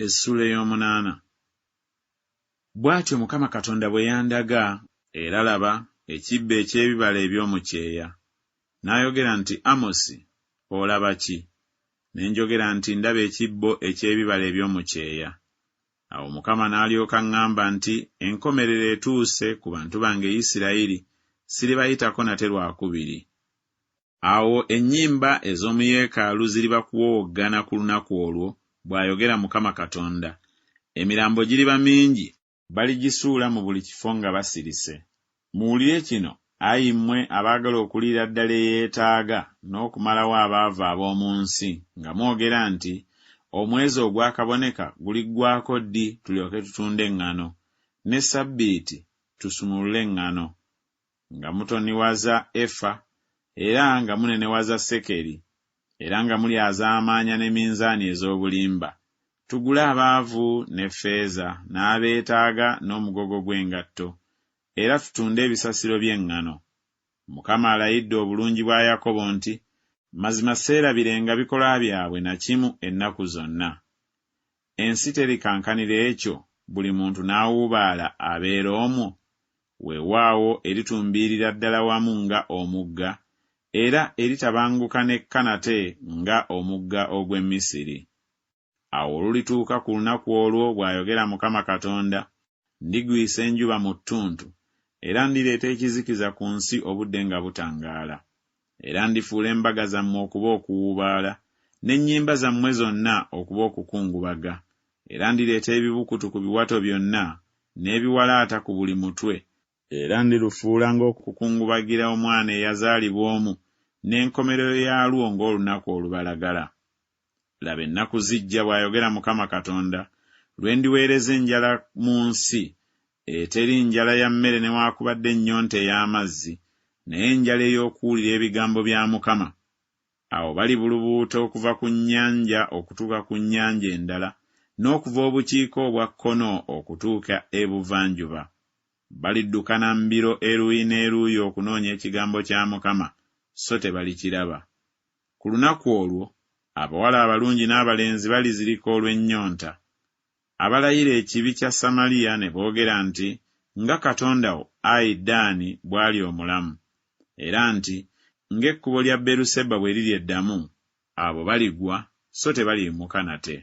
Essuula ey'omunaana. Bw'atyo Mukama Katonda bwe yandaga, era laba, ekibbo eky'ebibala eby'omu kyeya. N'ayogera nti Amosi, olaba ki? Ne njogera nti Ndaba ekibbo eky'ebibala eby'omu kyeya. Awo Mukama n'alyoka aŋŋamba nti Enkomerero etuuse ku bantu bange Isirayiri, siribayitako nate lwa kubiri. Awo ennyimba ez'omu yeekaalu ziriba kuwowoggana ku lunaku olwo, bw'ayogera Mukama Katonda, emirambo giriba mingi, baligisuula mu buli kifo nga basirise. Muwulire kino, ayi mmwe abaagala okuliira ddala eyeetaaga n'okumalawo abaavu ab'omu nsi, nga mwogera nti Omwezi ogwakaboneka guliggwaako ddi tulyoke tutunde eŋŋano, ne ssabbiiti, tusumulule eŋŋano? Nga mutoniwaza efa, era nga munenewaza sekeri, era nga mulyazaamaanya ne minzaani ez'obulimba, tugule abaavu ne ffeeza, n'abeetaaga n'omugogo gw'engatto, era tutunde ebisasiro by'eŋŋano. Mukama alayidde obulungi bwa Yakobo nti Mazima seerabirenga bikolwa byabwe na kimu ennaku zonna. Ensi terikankanira ekyo, buli muntu n'awuubaala abeere omwo? Weewaawo eritumbiirira ddala wamu nga omugga, era eritabanguka n'ekka nate nga omugga ogw'e Misiri. Awo olulituuka ku lunaku olwo, bw'ayogera Mukama Katonda, ndigwisa enjuba mu ttuntu, era ndireeta ekizikiza ku nsi obudde nga butangaala. Era ndifuula embaga zammwe okuba okuwuubaala, n'ennyimba zammwe zonna okuba okukungubaga, era ndireeta ebibukutu ku biwato byonna, n'ebiwalaata ku buli mutwe, era ndirufuula ng'okukungubagira omwana eyazaalibwa omu, n'enkomerero yaalwo ng'olunaku olubalagala. Laba, ennaku zijja, bw'ayogera Mukama Katonda, lwe ndiweereza enjala mu nsi, eteri njala ya mmere newaakubadde ennyonta ey'amazzi, naye enjala ey'okuwulira ebigambo bya Mukama. Awo balibulubuuta okuva ku nnyanja okutuuka ku nnyanja endala, n'okuva obukiika obwa kkono okutuuka ebuvanjuba. Baliddukana mbiro eruuyi n'eruuyi okunoonya ekigambo kya Mukama, so tebalikiraba. Ku lunaku olwo abawala abalungi n'abalenzi balizirika olw'ennyonta. Abalayira ekibi kya Samaliya ne boogera nti Nga katonda wo, ayi Ddaani, bw'ali omulamu, era nti Ng'ekkubo lya Beeruseba bwe liri eddamu, abo baligwa so tebaliyimuka nate.